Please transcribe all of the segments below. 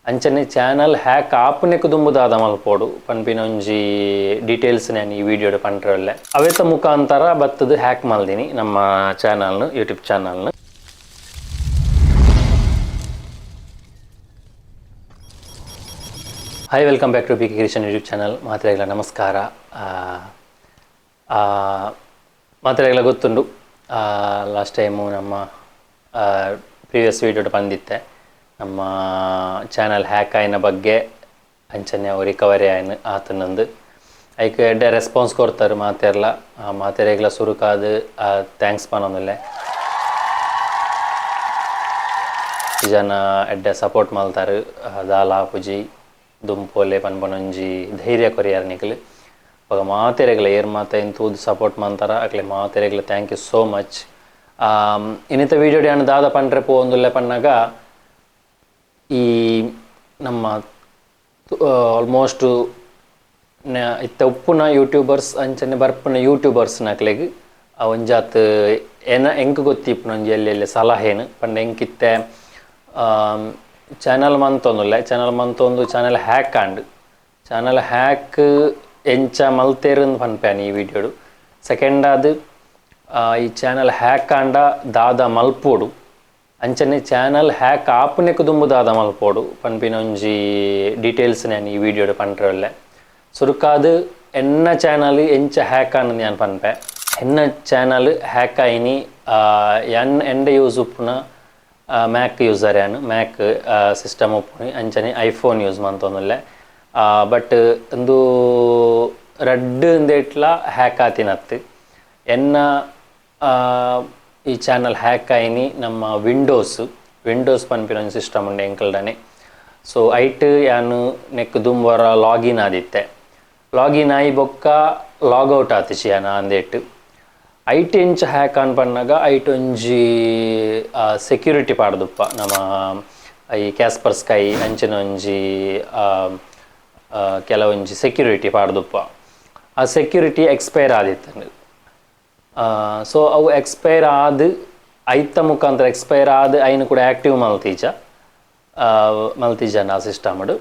ಅಂಚನೆ channel hack ಆಪುನೆಕ್ ದುಂಬುದಾದ ಮಲ್ಪೋಡು ಪನ್ಪಿನ ಒಂಜಿ ಡೀಟೇಲ್ಸ್ ನಾನು ಈ ವಿಡಿಯೋಡ್ ಪಂಡ್ರಲ್ಲೆ ಅವೆತ ಮುಖಾಂತರ ಬತ್ತದು ಹ್ಯಾಕ್ ಮಲ್ದಿನಿ ನಮ್ಮ ಚಾನಲ್ನು ಯೂಟ್ಯೂಬ್ ಚಾನಲ್ನು. Hi, welcome back to B K Krishan YouTube channel. ಮಾತ್ರೆಗಳ ನಮಸ್ಕಾರ. ಮಾತ್ರೆಗಳ ಗೊತ್ತುಂಡು, ಲಾಸ್ಟ್ ಟೈಮು ನಮ್ಮ ಪ್ರೀವಿಯಸ್ ವೀಡಿಯೋಡ್ ಬಂದಿತ್ತೆ ನಮ್ಮ ಚಾನಲ್ ಹ್ಯಾಕ್ ಆಯಿನ ಬಗ್ಗೆ, ಅಂಚನೆ ಅವು ರಿಕವರಿ ಆಯ್ನ ಆತನಂದು. ಐಕ್ ಎಡ್ಡೆ ರೆಸ್ಪಾನ್ಸ್ ಕೊಡ್ತಾರೆ ಮಾತೆರ್ಲ. ಮಾತೆರೆಗ್ಲ ಸುರುಕಾದು thanks ಪನೊಂದುಲ್ಲೆ. ಜನ ಎಡ್ಡೆ ಸಪೋರ್ಟ್ ಮಲ್ತಾರೆ, ದಾಲ ಪುಜಿ ದುಂಪೋಲೆ ಪನ್ಪನೊಂಜಿ ಧೈರ್ಯ ಕೊರಿಯಾರ ನಿಕಲು. ಅವಾಗ ಮಾತೆರೆಗ್ಲ ಏರ್ ಮಾತ ತೂದು ಸಪೋರ್ಟ್ ಮಂತಾರ ಅಕ್ಲೆ ಮಾತೆರೆಗ್ಲ thank you so much. ಇನ್ನಿತ video ಯಾನ್ ದಾದ ಪಂಡ್ರೆ ಪೋವೊಂದುಲ್ಲೆ ಪನ್ನಗ, ಈ ನಮ್ಮ ಆಲ್ಮೋಸ್ಟ್ ಇತ್ತೆ ಉಪ್ಪುನ ಯೂಟ್ಯೂಬರ್ಸ್ ಅಂಚನೆ ಬರ್ಪುನ ಯೂಟ್ಯೂಬರ್ಸ್ ನಕ್ಲೆಗ್ ಒಂಜಾತ್ ಎನ ಎಂಕ್ ಗೊತ್ತಿಪ್ಪುನ ಒಂಜಿ ಎಲ್ಲೆ ಎಲ್ಲೆ ಸಲಹೆನು ಪಂಡ. ಎಂಕಿತ್ತೆ ಚಾನಲ್ ಮಂತೊಂದುಲ್ಲೆ, ಚಾನಲ್ ಮಂತೊಂದು ಚಾನಲ್ ಹ್ಯಾಕ್ ಆಂಡ್. ಚಾನಲ್ ಹ್ಯಾಕ್ ಎಂಚ ಮಲ್ತೇರುಂದು ಪನ್ಪೇನ್ ಈ ವಿಡಿಯೋಡು. ಸೆಕೆಂಡ್ ಆದ್ ಈ ಚಾನಲ್ ಹ್ಯಾಕ್ ಆಂಡ ದಾದ ಮಲ್ಪೋಡು, ಅಂಚನೆ ಚಾನಲ್ ಹ್ಯಾಕ್ ಆಪುನೆಕ್ ದುಂಬು ದಾದ ಮಲ್ಪೋಡು ಪನ್ಪಿನ ಒಂಜಿ ಡೀಟೇಲ್ಸ್ ನಾನು ಈ ವಿಡಿಯೋಡು ಪಂಡ್ರಲ್ಲೆ. ಸುರುಕಾದ್ ಎನ್ನ ಚಾನಲ್ ಎಂಚ ಹ್ಯಾಕ್ ಆಂಡ್ ಯಾನ್ ಪನ್ಪೆ. ಎನ್ನ ಚಾನಲ್ ಹ್ಯಾಕ್ ಆಯಿನಿ ಎನ್ ಎಂಡೆ ಯೂಸ್ ಉಪ್ಪುನ ಮ್ಯಾಕ್ ಯೂಸರ್ ಯಾನ್, ಮ್ಯಾಕ್ ಸಿಸ್ಟಮ್ ಉಪ್ಪುನಿ, ಅಂಚನೆ ಐಫೋನ್ ಯೂಸ್ ಮಂತೊಂದುಲ್ಲೆ. ಬಟ್ ಇಂದು ರಡ್ಡ್ ಇಂದೆಟ್ಲ ಹ್ಯಾಕ್ ಆತಿನತ್ತು. ಎನ್ನ ಈ ಚಾನಲ್ ಹ್ಯಾಕ್ ಆಯಿನಿ ನಮ್ಮ ವಿಂಡೋಸ್ ಪನ್ಪಿನ ಒಂಜಿ ಸಿಸ್ಟಮ್ ಉಂಡು ಎಂಕಲ್ಡನೆ. ಸೊ ಐಟ್ ಯಾನ್ ನೆಕ್ ದುಂಬರ ಲಾಗಿನ್ ಆದಿತ್ತೆ. ಲಾಗಿನ್ ಆಯಿ ಬೊಕ್ಕ ಲಾಗೌಟ್ ಆತಿಚಿ ಯಾನ್ ಅಂದೇಟ್. ಐಟ್ ಎಂಚ ಹ್ಯಾಕ್ ಆನ್ ಪನ್ನಗ ಐಟ್ ಒಂಜಿ ಸೆಕ್ಯೂರಿಟಿ ಪಾಡ್ದುಪ್ಪ ನಮ್ಮ ಈ ಕ್ಯಾಸ್ಪರ್ ಸ್ಕೈ ಅಂಚಿನ ಒಂಜಿ ಕೆಲವೊಂಜಿ ಸೆಕ್ಯೂರಿಟಿ ಪಾಡ್ದುಪ್ಪ. ಆ ಸೆಕ್ಯೂರಿಟಿ ಎಕ್ಸ್ಪೈರ್ ಆದಿತ್ತಂಡು. ಸೊ ಅವು ಎಕ್ಸ್ಪೈರ್ ಆದ್ ಐತ ಮುಖಾಂತರ ಎಕ್ಸ್ಪೈರ್ ಆದ್ ಐನು ಕೂಡ ಆ್ಯಕ್ಟಿವ್ ಮಲ್ತೀಜ ಮಲ್ತೀಜನ ಆ ಸಿಸ್ಟಮ್ಡು.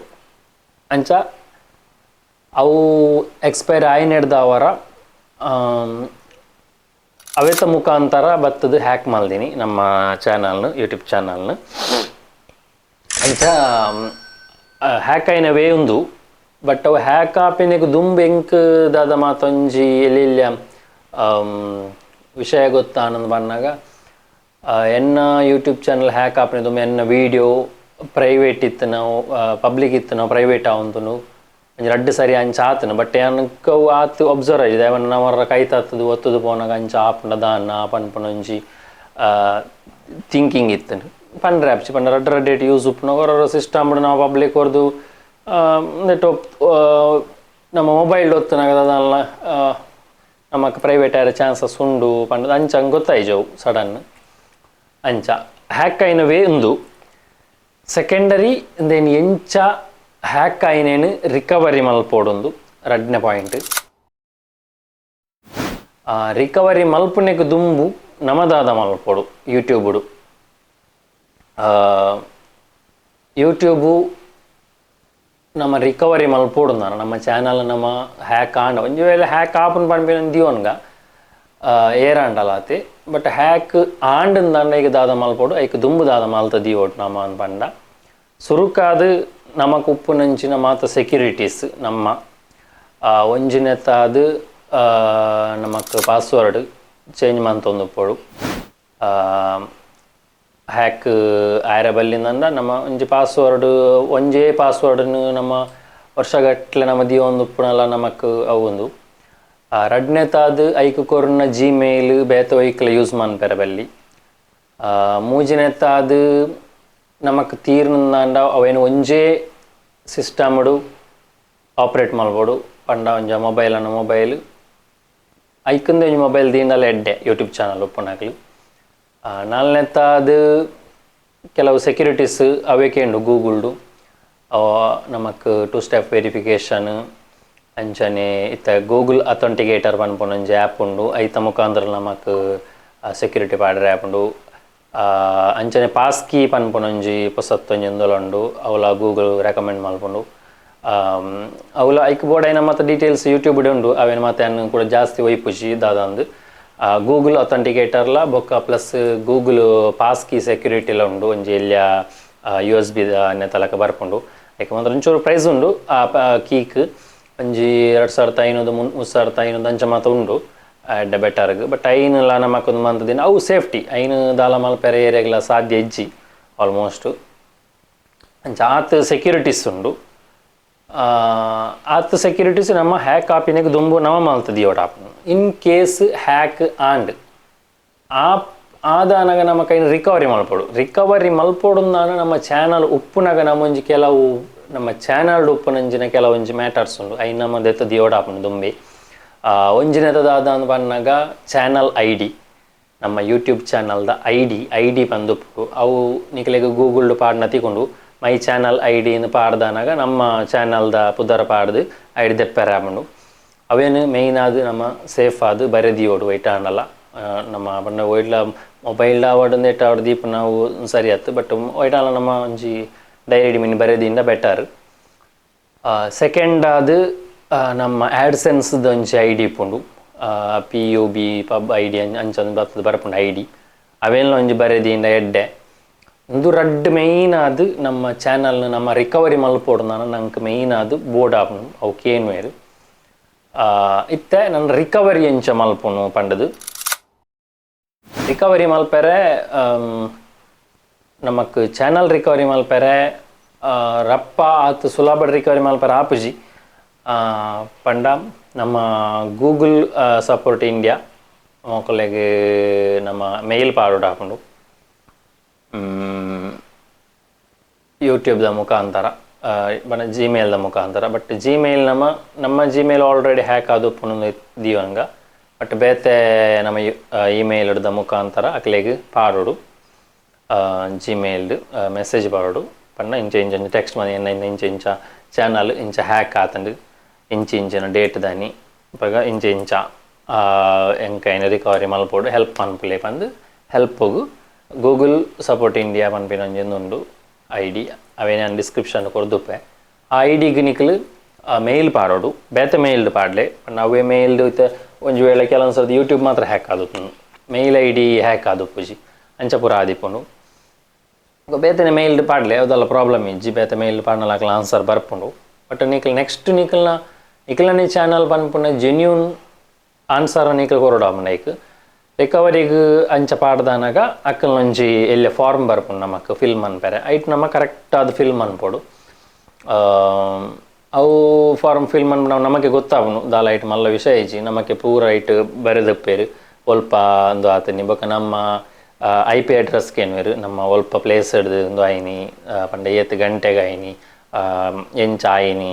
ಅಂಚ ಅವು ಎಕ್ಸ್ಪೈರ್ ಆಯಿನೆಡ್ದವರ ಅವೆತ ಮುಖಾಂತರ ಬತ್ತದು ಹ್ಯಾಕ್ ಮಲ್ದಿನಿ ನಮ್ಮ ಚಾನಲ್ನು ಯೂಟ್ಯೂಬ್ ಚಾನಲ್ನು. ಅಂಚ ಹ್ಯಾಕ್ ಆಯಿನವೇ ಉಂದು. ಬಟ್ ಅವು ಹ್ಯಾಕ್ ಆಪಿನೆಗ್ ದುಂಬು ಎಂಕ್ ದಾದ ಮಾತೊಂಜಿ ಎಲ್ಲಿಲ್ಲ ವಿಷಯ ಗೊತ್ತಾನಂದು ಬನ್ನಾಗ, ಎನ್ನ YouTube channel hack ಆಪಿನ ದುಂಬು ಎನ್ನ ವೀಡಿಯೋ ಪ್ರೈವೇಟ್ ಇತ್ತು, ನಾವು ಪಬ್ಲಿಕ್ ಇತ್ತು, ನಾವು ಪ್ರೈವೇಟ್ ಆವಂತನು ಒಂಜಿ ರಡ್ಡ್ ಸರಿ ಅಂಚ ಆತನು. ಬಟ್ ಯಾನಕ್ ಅವು ಆತ್ ಒಬ್ಸರ್ವ್ ಆಗಿದೆ ಅವನ್ ನಮರ ಕೈತಾತದು ಒತ್ತುದು ಪೋನಾಗ ಅಂಚ ಆಪುಂಡ ದಾನ್ನ ಪನ್ಪುನ ಒಂಜಿ ಥಿಂಕಿಂಗ್ ಇತ್ತು. ಪಂಡ್ರೆ ಆಪ್ಚಿ ಪಂಡ ರಡ್ಡ್ ರಡ್ಡ್ ಏಟ್ ಯೂಸ್ ಉಪ್ಪುನ ಹೊರ ಸಿಸ್ಟಮ್ ನಾವು ಪಬ್ಲಿಕ್ ಹೊರದು ನೆಟ್ ನಮ್ಮ ಮೊಬೈಲ್ ಒತ್ತುನಾಗ ದಾದಲ್ಲ ನಮಕ್ ಪ್ರೈವೇಟ್ ಆಯ್ರ ಚಾನ್ಸಸ್ ಉಂಡು ಪಂಡ ಅಂಚ ಗೊತ್ತಾಯ್ಜವು ಸಡನ್. ಅಂಚ ಹ್ಯಾಕ್ ಆಯಿನವೇ ಉಂದು. ಸೆಕೆಂಡರಿ ಇಂದೇನು ಎಂಚ ಹ್ಯಾಕ್ ಆಯಿನೇನು ರಿಕವರಿ ಮಲ್ಪೋಡೊಂದು ರಡ್ಡನೇ ಪಾಯಿಂಟ್. ರಿಕವರಿ ಮಲ್ಪುನೆಗ್ ದುಂಬು ನಮದಾದ ಮಲ್ಪೋಡು ಯೂಟ್ಯೂಬುಡು. ಯೂಟ್ಯೂಬು ನಮ್ಮ ರಿಕವರಿ ಮಲ್ಪೋಡು ನಮ್ಮ ಚಾನಲ್ ನಮ್ಮ ಹ್ಯಾಕ್ ಆಂಡ ಒಂಜಿ ವೇಳೆ ಹ್ಯಾಕ್ ಆಪುನ್ ಪನ್ಪಿನ ದಿಯೋನ್ಗ ಏರಾಂಡಲಾತಿ. ಬಟ್ ಹ್ಯಾಕ್ ಆಂಡಂದಾಂಡ ಈಗ ದಾದ ಮಲ್ಪೋಡು, ಐಕ್ ದುಂಬು ದಾದ ಮಲ್ತ ದಿಯೋಡು ನಮ ಪಂಡ. ಸುರುಕಾದ್ ನಮಕ್ ಉಪ್ಪುನಂಚಿನ ಮಾತ ಸೆಕ್ಯೂರಿಟೀಸ್ ನಮ್ಮ ಒಂಜಿನೆತ್ತಾದ್ ನಮಕ್ ಪಾಸ್ವರ್ಡ್ ಚೇಂಜ್ ಮಂತೊಂದುಪ್ಪೊಡು. ಹ್ಯಾಕ್ ಆಯರ ಬಲ್ಲಿಂದಂಡ ನಮ್ಮ ಒಂಜಿ ಪಾಸ್ವರ್ಡ್ ಒಂಜೇ ಪಾಸ್ವರ್ಡ್ನು ನಮ್ಮ ವರ್ಷಗಟ್ಲೆ ನಮ್ಮ ದಿಯೊಂದುಪ್ಪುನಲ ನಮಕ್ ಅವು ಉಂದು. ರಡ್ಡನೇತಾದ್ ಐಕ್ ಕೊರ್ನ ಜಿಮೇಲ್ ಬೇತೆ ಒಯ್ಕ್ಲ ಯೂಸ್ ಮನ್ಪೆರೆ ಬಲ್ಲಿ. ಮೂಜಿನೆತ್ತಾದ್ ನಮಕ್ ತೀರ್ನಂದಾಂಡ ಅವೇನು ಒಂಜೇ ಸಿಸ್ಟಮ್ಡು ಆಪ್ರೇಟ್ ಮಲ್ಪೊಡು. ಪಂಡ ಒಂಜ ಮೊಬೈಲ್ ಅನ್ನ ಮೊಬೈಲ್ ಐಕಂದೆ ಒಂಜಿ ಮೊಬೈಲ್ ದೀಂಡಲ ಎಡ್ಡೆ ಯೂಟ್ಯೂಬ್ ಚಾನಲ್ ಉಪ್ಪುನಕ್ಲು. ನಾಲ್ನೆತ್ತಾದ್ ಕೆಲವು ಸೆಕ್ಯೂರಿಟೀಸ್ ಅವೇಕೆ ಉಂಡು ಗೂಗಲ್ಡು ನಮಕ್ to step verification ಅಂಚನೆ ಇತ್ತೆ ಗೂಗಲ್ ಅಥೆಂಟಿಕೇಟರ್ ಪನ್ಪುನ ಒಂಜಿ ಆ್ಯಪ್ ಉಂಡು. ಐತ ಮುಖಾಂತರ ನಮಕ್ ಸೆಕ್ಯೂರಿಟಿ ಪಾಡ್ರೆ ಆಪುಂಡು. ಅಂಚನೆ ಪಾಸ್ಕಿ ಪನ್ಪುನೊಂಜಿ ಪೊಸತ್ತೊಂಜಿ ಉಂಡು ಅವಲ ಗೂಗಲ್ ರೆಕಮೆಂಡ್ ಮಲ್ಪುಂಡು ಅವಲ ಐಕ್ ಬೋಡೈನ ಮಾತ ಡೀಟೇಲ್ಸ್ ಯೂಟ್ಯೂಬ್ ಉಂಡು ಅವೇನು ಮಾತ ಕೂಡ ಜಾಸ್ತಿ ಒಯ್ಪುಜಿ ದಾದಂದು ಗೂಗಲ್ ಅಥೆಂಟಿಕೇಟರ್ಲ ಬೊಕ್ಕ plus Google passkey ಸೆಕ್ಯೂರಿಟಿಲ ಉಂಡು ಒಂಜಿ ಎಲ್ಲಿಯ U S B ತಲಕ ಬರ್ಪುಂಡು ಐಕ್ ಮಾತ್ರ ಒಂಚೂರು ಪ್ರೈಸ್ ಉಂಡು ಆ ಕೀಕ್ ಒಂಜಿ 2500 3500 ಅಂಚ ಮಾತ ಉಂಡು ಎಡ್ಡೆ ಬೆಟರ್ಗ್ ಬಟ್ ಐನುಲ ನಮಕೊಂದು ಮಂತದಿನ ಅವು ಸೇಫ್ಟಿ ಐನು ದಾಲ ಮಲ್ಪೆರೆ ಏರಿಯಾಗ್ಲ ಸಾಧ್ಯ ಇಜ್ಜಿ ಆಲ್ಮೋಸ್ಟ್ ಅಂಚ ಆತ್ ಸೆಕ್ಯೂರಿಟೀಸ್ ಉಂಡು ಆತ್ ಸೆಕ್ಯೂರಿಟೀಸ್ ನಮ್ಮ ಹ್ಯಾಕ್ ಆಪಿನಾಗ ದುಂಬು ನಮ ಮಲ್ತದಿ ಆಪುಂಡು in case hack and ಆದಾನಗ ನಮ್ಮ ಕೈನ ರಿಕವರಿ ಮಲ್ಪೊಡು ರಿಕವರಿ ಮಲ್ಪೊಡುಂದಾನ ನಮ್ಮ ಚಾನಲ್ ಉಪ್ಪುನಗ ನಮ್ಮೊಂಜಿ ಕೆಲವು ನಮ್ಮ ಚಾನಲ್ ಉಪ್ಪುನಂಜಿನ ಕೆಲವೊಂಜಿ ಮ್ಯಾಟರ್ಸ್ ಉಂಡು ಐನ್ ನಮ್ಮ ದೆತ್ತ ದಿಯೋಡಾಪುಂಡು ದುಂಬಿ ಒಂಜಿನೆತದಾದ ಪನ್ನಗ channel I D ನಮ್ಮ ಯೂಟ್ಯೂಬ್ ಚಾನಲ್ದ I D I D ಪಂದುಪ್ಪು ಅವು ನಿಕಲೆಗ್ ಗೂಗಲ್ಡ್ ಪಾಡ್ನ ತಿಕೊಂಡು my channel I D ಪಾಡ್ದಾನಾಗ ನಮ್ಮ ಚಾನಲ್ದ ಪುದರ ಪಾಡ್ದು I D ದೆಪ್ಪೆರೆ ಆಪುಂಡು ಅವೇನು ಮೇಯ್ನ್ ಆದ್ ನಮ್ಮ ಸೇಫ್ ಆದ್ ಬರೆದಿಯೋಡು ವೈಟ್ ಆಂಡಲ ನಮ್ಮ ಪಂಡ ಒಯ್ಟ್ಲ ಮೊಬೈಲ್ ಆವಡ್ ನೆಟ್ ಆವಡ್ ದೀಪ ನಾವು ಸರಿ ಆತು ಬಟ್ ವೈಟ್ ಆಂಡ ನಮ್ಮ ಒಂಜಿ ಡೈರಿ ಮೀನ್ ಬರೆದಿಂದ ಬೆಟರ್ ಸೆಕೆಂಡ್ ಆದ್ ನಮ್ಮ ಆ್ಯಡ್ಸೆನ್ಸ್ದ ಒಂಜಿ I D ಇಪ್ಪುಂಡು P U B pub I D ಅಂಚ ಬರ್ತದೆ ಬರ್ಪುಂಡು I D ಅವೇನ್ಲ ಒಂಜಿ ಬರೆದಿಂದ ಎಡ್ಡೆ ಉಂದು ರಡ್ಡ್ ಮೇಯ್ನ್ ಆದ್ ನಮ್ಮ ಚಾನಲ್ನ ನಮ್ಮ ರಿಕವರಿ ಮಲ್ಪೊಡು ನಂಗೆ ಮೇಯ್ನ್ ಆದ್ ಬೋರ್ಡ್ ಆಪುಂಡು ಅವು ಕೇನ್ವೇರು ಇತ್ತೆ ನನ್ನ ರಿಕವರಿ ಎಂಚ ಮಲ್ಪುನು ಪಂಡದು ರಿಕವರಿ ಮಲ್ಪೆರೆ ನಮಕ್ ಚಾನಲ್ ರಿಕವರಿ ಮಲ್ಪೆರೆ ರಪ್ಪ ಆತ್ ಸುಲಭ ರಿಕವರಿ ಮಲ್ಪೆರೆ ಆಪುಜಿ ಪಂಡ ನಮ್ಮ Google support India ಮೊಕಲೆಗ್ ನಮ್ಮ ಮೇಲ್ ಪಾಡೋಡು ಆಪುಂಡು ಯೂಟ್ಯೂಬ್ದ ಮುಖಾಂತರ ಜಿಮೇಲ್ದ ಮುಖಾಂತರ ಬಟ್ ಜಿಮೇಲ್ ನಮ್ಮ ನಮ್ಮ Gmail already hack ಆದುಪ್ಪುನು ದೀವಂಗ but ಬೇತೆ ನಮ್ಮ ಇಮೇಲ್ದ ಮುಖಾಂತರ ಅಕ್ಲೆಗ್ ಪಾಡೋಡು ಜಿಮೇಲ್ಡ್ ಮೆಸೇಜ್ ಪಾಡೋಡು ಪಂಡ ಇಂಚ ಇಂಚ ಟೆಕ್ಸ್ಟ್ ಮನಿ ಇಂಚ ಇಂಚ ಚಾನಲ್ ಇಂಚ ಹ್ಯಾಕ್ ಆತಂಡು ಇಂಚ ಇಂಚಿನ ಡೇಟ್ ದಾನಿ ಇವಾಗ ಇಂಚ ಇಂಚ ಎಂಕೈನ ರಿಕವರಿ ಮಲ್ಪೊಡು ಹೆಲ್ಪ್ ಮನ್ಪುಲೆ ಪಂದ್ ಹೆಲ್ಪ್ಗು Google support India ಪನ್ಪಿನ ಒಂಜಿ ಉಂಡು I D ಅವೇ ನಾನು ಡಿಸ್ಕ್ರಿಪ್ಷನ್ ಕೊರ್ದುಪ್ಪೆ ಆ I ಡಿಗ್ ನಿಕ್ಲು ಮೇಲ್ ಪಾಡೋಡು ಬೇತೆ ಮೇಲ್ಡ್ ಪಾಡ್ಲೆ ಅವೇ ಮೇಲ್ಡ್ ಇತ್ತೆ ಒಂಜಿ ವೇಳೆ ಕೆಲವೊಂದು ಸರ್ತಿ ಯೂಟ್ಯೂಬ್ ಮಾತ್ರ ಹ್ಯಾಕ್ ಆದುಪ್ಪುಂಡು mail I D hack ಆದುಪ್ಪುಜಿ ಅಂಚ ಪೂರ ಆದಿಪ್ಪುಂಡು ಬೇತೆನೆ ಮೇಲ್ಡ್ ಪಾಡ್ಲೆ ಯಾವುದಲ್ಲ ಪ್ರಾಬ್ಲಮ್ ಇಜ್ಜಿ ಬೇತೆ ಮೇಲ್ ಪಾಡ್ನಲಾಕಲ ಆನ್ಸರ್ ಬರ್ಪುಂಡು ಬಟ್ ನಿಕ್ಲು ನೆಕ್ಸ್ಟ್ ನಿಕಲ್ನ ನಿಕಲನೇ ಚಾನಲ್ ಪನ್ಪುನ ಜೆನ್ಯೂನ್ ಆನ್ಸರ್ ನಿಕಲ್ ಕೊರೊಡು ಐಕ್ ರಿಕವರಿಗ್ ಅಂಚ ಪಾಡ್ದಾನಾಗ ಅಕ್ಕಲ್ನೊಂಜಿ ಎಲ್ಲೆ ಫಾರ್ಮ್ ಬರ್ಪುಂಡು ನಮಕ್ ಫಿಲ್ ಮನ್ಪೆರೆ ಐಟ್ ನಮ ಕರೆಕ್ಟ್ ಆದ್ ಫಿಲ್ ಮನ್ಪೊಡು ಅವು ಫಾರ್ಮ್ ಫಿಲ್ ಮನ್ಪು ನಾವು ನಮಗೆ ಗೊತ್ತಾಪುಂಡು ದಾಲ ಐಟ್ ಮಲ್ಲ ವಿಷಯ ಇಜ್ಜಿ ನಮಕ್ಕೆ ಪೂರ ಐಟ್ ಬರೆದಪ್ಪೇರು ಒಲ್ಪ ಅಂದು ಆತನಿ ಬೊಕ ನಮ್ಮ I P address ಕೇನ್ವೇರು ನಮ್ಮ ಒಲ್ಪ ಪ್ಲೇಸ್ ಹಿಡ್ದು ಒಂದು ಆಯ್ನಿ ಪಂಡ ಏತ್ ಗಂಟೆಗೆ ಆಯ್ನಿ ಎಂಚ ಆಯ್ನಿ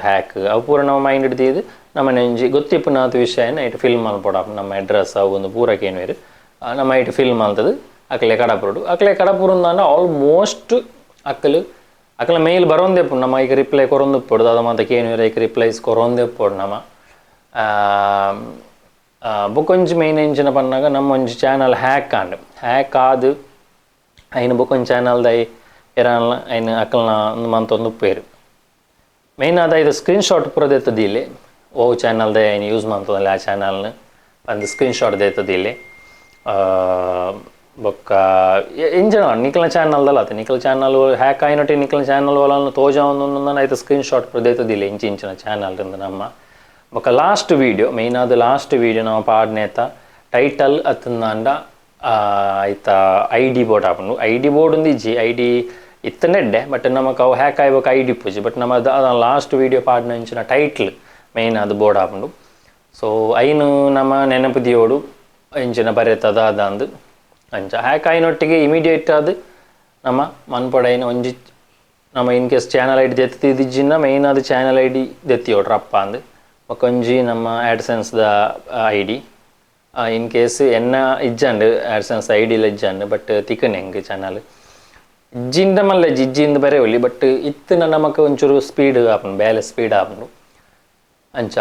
ಹ್ಯಾಕ್ ಅವು ಪೂರ ನಮ್ಮ ಮೈಂಡ್ ಹಿಡ್ದಿದ್ದು ನಮ್ಮ ಒಂಜಿ ಗೊತ್ತಿಪ್ಪುನಾತ್ ವಿಷಯನ ಐಟ್ ಫಿಲ್ ಮಲ್ಪೊಡು ನಮ್ಮ ಅಡ್ರೆಸ್ ಅವು ಒಂದು ಪೂರ ಕೇನ್ವೇರು ನಮ್ಮ ಐಟ್ ಫಿಲ್ ಮಲ್ತದು ಅಕ್ಲೆ ಕಡಪುರಡು ಅಕ್ಲೆ ಕಡಪುರುಂದಾಂಡ ಆಲ್ಮೋಸ್ಟ್ ಅಕ್ಕಲು ಅಕ್ಲ ಮೇಲ್ ಬರೋಂದೆಪ್ಪುಂಡು ನಮ್ಮ ಐಕ್ ರಿಪ್ಲೈ ಕೊರೊಂದುಪ್ಪೊಡು ದಾದ ಮಾತ ಕೇನ್ವೇರು ಐಕ್ ರಿಪ್ಲೈಸ್ ಕೊರೊಂದೆಪ್ಪೊಡು ನಮ್ಮ ಬೊಕೊಂಜಿ ಮೇನ್ ಎಂಚಿನ ಪನ್ನಗ ನಮ್ಮ ಒಂಜಿ ಚಾನಲ್ ಹ್ಯಾಕ್ ಆಂಡ್ ಹ್ಯಾಕ್ ಆದ್ ಐನ್ ಬೊಕೊಂಜಿ ಚಾನಲ್ದ ಏರಾನ್ಲ ಐನ್ ಅಕಲ್ನ ಮಂತೊಂದು ಉಪ್ಪೇರು ಮೇನ್ ಆದ ಐದು ಸ್ಕ್ರೀನ್ ಶಾಟ್ ಪೂರ ದೆತ್ತದಿಲ್ಲೆ ಓ ಚಾನಲ್ದ ಐನ್ ಯೂಸ್ ಮಂತೊಂದಲ್ಲ ಆ ಚಾನಲ್ನ ಒಂದು ಸ್ಕ್ರೀನ್ ಶಾಟ್ ದೆತ್ತದಿಲ್ಲೆ ಬೊಕ್ಕ ಇಂಜನ ನಿಕಲ್ನ ಚಾನಲ್ದಲ್ಲ ಆತ ನಿಕಲ್ ಚಾನಲ್ ಹ್ಯಾಕ್ ಆಯ್ನೊಟ್ಟಿ ನಿಕಲ್ನ ಚಾನಲ್ ಒಲನ್ನು ತೋಜಾವೊಂದು ಐತ ಸ್ಕ್ರೀನ್ ಶಾಟ್ ಪೂರ ದೆತ್ತದಿಲ್ಲೆ ಇಂಚ ಇಂಚಿನ ಚಾನಲ್ ನಮ್ಮ ಬೊಕ್ಕ last video main ಆದ ಲಾಸ್ಟ್ ವೀಡಿಯೋ ನಾವು ಪಾಡ್ನೇತ ಟೈಟಲ್ ಅತ್ತಂದಾಂಡ ಐತ I D board ಆಪುಂಡು I D board ಒಂದು ಇಜ್ಜಿ I D ಇತ್ತನೆಡ್ಡೆ but ನಮಕ್ ಅವು ಹ್ಯಾಕ್ ಆಯ್ಬೇಕು I D ಪೂಜಿ but ನಮ್ಮ ಲಾಸ್ಟ್ ವೀಡಿಯೋ ಪಾಡ್ನ ಇಂಚಿನ ಟೈಟ್ಲ್ ಮೇಯ್ನ್ ಅದು ಬೋರ್ಡ್ ಆಪುಂಡು ಸೊ ಐನು ನಮ್ಮ ನೆನಪು ದಿಯೋಡು ಇಂಚಿನ ಬರೆತದ ಅದಂದು ಅಂಚ ಹ್ಯಾಕ್ ಆಯ್ನೊಟ್ಟಿಗೆ ಇಮಿಡಿಯೇಟ್ ಅದು ನಮ್ಮ ಮನ್ಪೊಡೈನ ಒಂಜಿ ನಮ್ಮ in case channel I D ದೆತ್ತಿದಿಜ್ಜಿನ main ಅದು channel I D ದೆತ್ತಿಯೋಡ್ರಪ್ಪ ಅಪ್ಪ ಅಂದು ಬೊಕೊಂಜಿ ನಮ್ಮ ಆ್ಯಡ್ಸೆನ್ಸ್ದ I D in case ಎನ್ನ ಇಜ್ಜಂಡು ಆ್ಯಡ್ಸೆನ್ಸ್ I ಡಿಲ ಇಜ್ಜಂಡು but ತಿಕ್ಕನೆ ಹೆಂಗೆ ಚಾನಲ್ ಇಜ್ಜಿಂದ ಮಲ್ಲ ಇಜ್ಜಿಂದ ಬರೆ ಒಲ್ಲಿ ಬಟ್ ಇತ್ತಿನ ನಮಕ್ ಒಂಚೂರು ಸ್ಪೀಡ್ ಆಪುಂಡು ಬೇಲೆ ಸ್ಪೀಡ್ ಆಪುಂಡು ಅಂಚ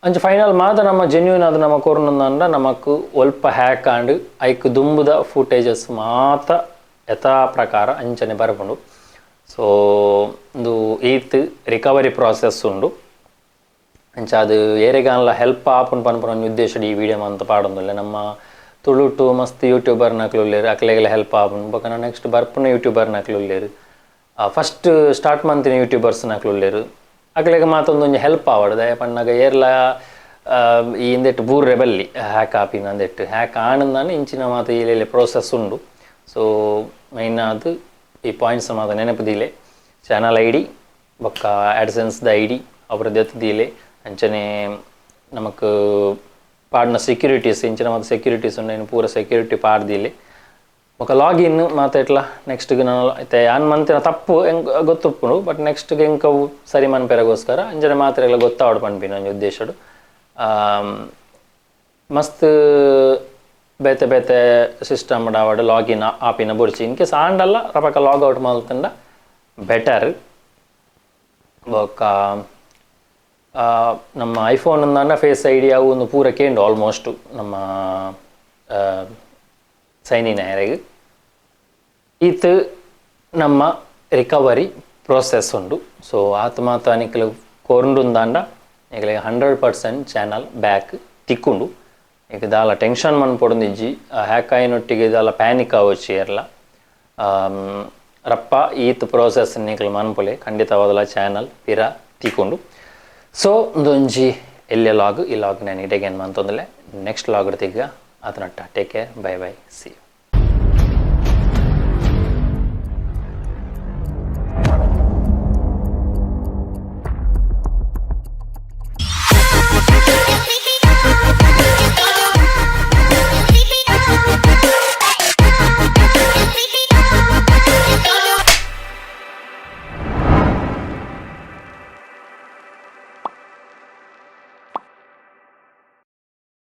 ಅಂಚ ಫೈನಲ್ ಮಾತ ನಮ್ಮ ಜೆನ್ಯೂನ್ ಅದು ನಮ್ಮ ಕೊರ್ನಂದ ನಮಕ್ ಒಲ್ಪ ಹ್ಯಾಕ್ ಆಂಡ್ ಐಕ್ ದುಂಬುದ ಫುಟೇಜಸ್ ಮಾತ ಯಥಾ ಪ್ರಕಾರ ಅಂಚನೆ ಬರ್ಪುಂಡು. ಸೊ ಇಂದು ಈತ್ ರಿಕವರಿ ಪ್ರಾಸೆಸ್ ಉಂಡು. ಅಂಚ ಅದು ಏರೆಗಾನ್ಲ ಹೆಲ್ಪ್ ಆಪುಂಡು ಪನ್ಪುನ ಒಂಜಿ ಉದ್ದೇಶಡ್ ಈ ವಿಡಿಯೋ ಮಂತ ಪಾಡೊಂದುಲ್ಲೆ. ನಮ್ಮ ತುಳುಟು ಮಸ್ತ್ ಯೂಟ್ಯೂಬರ್ ನಕಲು ಉಲ್ಲೆರ್, ಅಕ್ಲೆಗ್ಲ ಹೆಲ್ಪ್ ಆಪುಂಡು. ಬೊಕ ನೆಕ್ಸ್ಟ್ ಬರ್ಪುನ ಯೂಟ್ಯೂಬರ್ ನಕಲು ಉಲ್ಲೆರ್, ಫಸ್ಟ್ ಸ್ಟಾರ್ಟ್ ಮಂತಿನ ಯೂಟ್ಯೂಬರ್ಸ್ ನಕಲು ಉಲ್ಲೆರ್, ಅಕ್ಲೆಗ್ ಮಾತ ಒಂದೊಂಜಿ ಹೆಲ್ಪ್ ಆವಡ್. ದಯ ಪನ್ನಗ ಏರ್ಲ ಈ ಇಂದೆಟ್ ಬೂರ್ರೆ ಬಲ್ಲಿ ಹ್ಯಾಕ್ ಆಪಿನ ಅಂದೆಟ್ ಹ್ಯಾಕ್ ಆನಂದಾನೆ ಇಂಚಿನ ಮಾತ ಈ ಪ್ರೋಸೆಸ್ ಉಂಡು. ಸೊ ಮೈನ್ ಆದ್ ಈ ಪಾಯಿಂಟ್ಸ್ ಮಾತ ನೆನಪು ದೀಲೆ, channel I D ಬೊಕ್ಕ AdSense the I D ಅವರ ದೆತ್ತು ದೀಲೆ. ಅಂಚನೆ ನಮಕ್ ಪಾಡಿನ ಸೆಕ್ಯೂರಿಟೀಸ್ ಇಂಚಿನ ಮಾತ ಸೆಕ್ಯೂರಿಟೀಸ್ ಉಂಡು, ಪೂರ ಸೆಕ್ಯೂರಿಟಿ ಪಾಡ್ದಿಲೆ. ಬೊಕ ಲಾಗಿನ್ ಮಾತ ಎಟ್ಲ ನೆಕ್ಸ್ಟ್ ಇತ್ತೆ ಯಾನ್ ಮಂತಿನ ತಪ್ಪು ಎಂಕ್ ಗೊತ್ತುಪ್ಪುಂಡು, ಬಟ್ ನೆಕ್ಸ್ಟ್ ಎಂಕವು ಸರಿ ಮನ್ಪೆರೆಗೋಸ್ಕರ ಅಂಚನೆ ಮಾತ್ರೆಗ್ಲ ಗೊತ್ತಾವಡ್ ಪನ್ಪಿನ ಒಂಜಿ ಉದ್ದೇಶಡ್ ಮಸ್ತ್ ಬೇತೆ ಬೇತೆ ಸಿಸ್ಟಮ್ ಆವಡ್ ಲಾಗಿನ್ ಆಪಿನ ಬೊರ್ಚಿ. ಇನ್ ಕೇಸ್ ಆಂಡಲ್ಲ ರಪಕ ಲಾಗೌಟ್ ಮಲ್ತಂಡ ಬೆಟರ್. ಬೊಕ ನಮ್ಮ ಐಫೋನ್ ಅಂದಾಂಡ face I D ಅವು ಒಂದು ಪೂರ ಕೇಂಡು ಆಲ್ಮೋಸ್ಟ್ ನಮ್ಮ ಸೈನ್ ಇನ್ ಆಯರೆಗ್. ಈತ್ ನಮ್ಮ ರಿಕವರಿ ಪ್ರೋಸೆಸ್ ಉಂಡು. ಸೊ ಆತ ಮಾತ ನಿಕ್ಲು ಕೋರ್ಂಡುಂದಾಂಡ ನಿಕ್ಲೆಗ್ 100% ಚಾನಲ್ ಬ್ಯಾಕ್ ತಿಕ್ಕುಂಡು. ಈಗ ದಾಲ ಟೆನ್ಷನ್ ಮನ್ಪೊಡೊಂದಿಜ್ಜಿ, ಹ್ಯಾಕ್ ಆಯಿನೊಟ್ಟಿಗೆ ದಾಲ ಪ್ಯಾನಿಕ್ ಆವೊಚ್ಚಿ ಏರ್ಲ. ರಪ್ಪ ಈತ್ ಪ್ರೋಸೆಸ್ ನಿಕ್ಲು ಮನ್ಪುಲೆ, ಖಂಡಿತವಾದಲ ಚಾನಲ್ ಪಿರ ತಿಕ್ಕುಂಡು. ಸೊ ಒಂದೊಂಜಿ ಎಲ್ಲೆ ಲಾಗ್, ಈ ಲಾಗ್ ನಾನು ಇಡೆಗೇನು ಮಂತೊಂದಲೆ ನೆಕ್ಸ್ಟ್ ಲಾಗ್ ತಿಕ್ಕ ಆತನಟ್ಟ. Take care, bye bye, see you.